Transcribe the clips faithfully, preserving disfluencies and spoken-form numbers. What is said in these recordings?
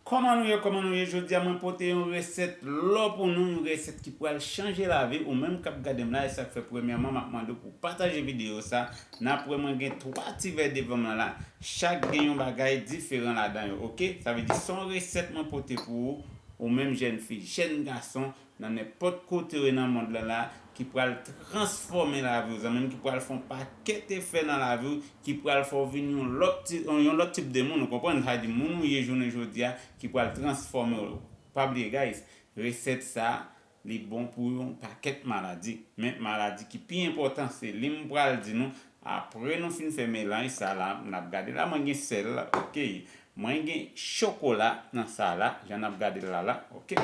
Kòman nou ye, kòman nou ye? Jodi a mwen pote yon resèt lò pou nou, yon resèt ki pral chanje lavi ou menm k ap gade m la. E sa k fè premyèman m ap mande w pou pataje videyo sa. N ap wè mwen gen twa ti vè devan m lan la. Chak gen yon bagay diferan ladan yo, oke? Sa vle di se yon resèt mwen pote pou ou, ou menm jèn fi, jèn gason, nan nenpòt kote w ye nan mond lan la, ki pral transfòme lavi w, zanmi m, ki pral fè yon pakèt efè nan lavi w, ki pral fè w vin yon lòt ti, yon lòt tip de moun, ou konprann? Sa vle di moun ou ye jounen jodi a, ki pral transfòme w. Pa bliye, guys, resèt sa, li bon pou yon pakèt maladi. Men maladi ki pi enpòtan, se li m pral di nou. Apre nou fin fè melanj sa la, n ap gade la, mwen gen sèl, oke. Mwen gen chokola nan sa la, jan n ap gade l la la, oke.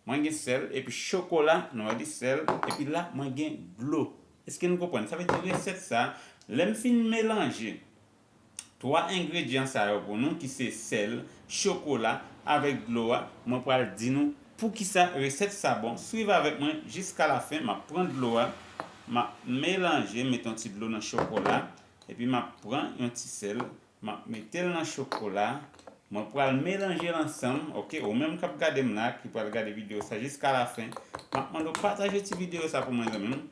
Mwen gen sèl, epi chokola, nou wè li sèl, epi la, mwen gen dlo. Èske nou konprann? Sa vle di resèt sa, lè m fin melanje twa engredyan sa yo pou nou, ki se sèl, chokola, avèk dlo a, mwen pral di nou poukisa resèt sa bon. Swiv avèk mwen jiska lafen, m ap pran dlo a, m ap melanje, mete yon ti dlo nan chokola, epi m ap pran yon ti sèl, m ap mete l nan chokola, mwen pral melanje l ansanm, oke? Ou menm k ap gade m la, ki pral gade videyo sa jiska lafen, m ap mande w pataje ti videyo sa pou mwen, zanmi m.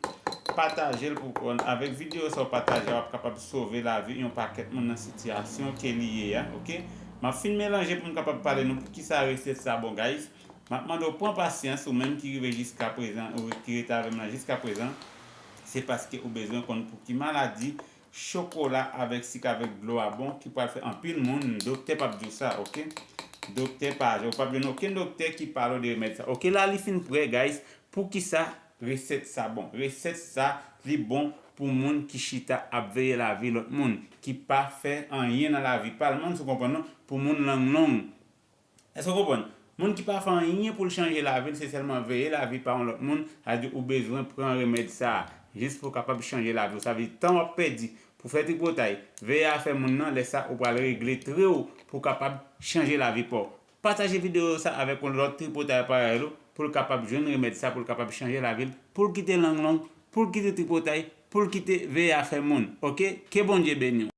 Pataje l pou konn, avèk videyo sa w pataje a, w ap kapab sove lavi yon pakèt moun nan sitiyasyon ke li ye a, oke? M ap fin melanje pou m kapab pale nou poukisa resèt sa bon, guys. M ap mande w pran pasyans, ou menm ki rive jiska prezan, ou ki rete avè m la jiska prezan, se paske ou bezwen konn pou ki maladi chokola avèk sik avèk dlo a bon, ki pral fè anpil moun, doktè p ap di w sa, oke? Doktè pa, ou p ap jwenn okenn doktè ki pale w de remèd sa. Oke, la li fin prè, guys. Poukisa resèt sa bon? Resèt sa, li bon pou moun ki chita ap veye lavi lòt moun, ki pa fè anyen nan lavi pa l, moun, si w konprann non, pou moun lang long. Èske w konprann? Moun ki pa fè anyen pou l chanje lavi l, se sèlman veye lavi pa yon lòt moun, sa vle di ou bezwen pran remèd sa a, jis pou w kapab chanje lavi w. Sa vle di tan w ap pèdi pou fè tripotay, veye afè moun nan, lè sa ou pral regle tre w pou w kapab chanje lavi pa w. Pataje videyo sa avèk yon lòt tripotay parèy ou, pou l kapab jwenn remèd sa, pou l kapab chanje lavi l, pou l kite lang long, pou l kite tripotay, pou l kite veye afè moun. Oke? Ke Bondye beni w.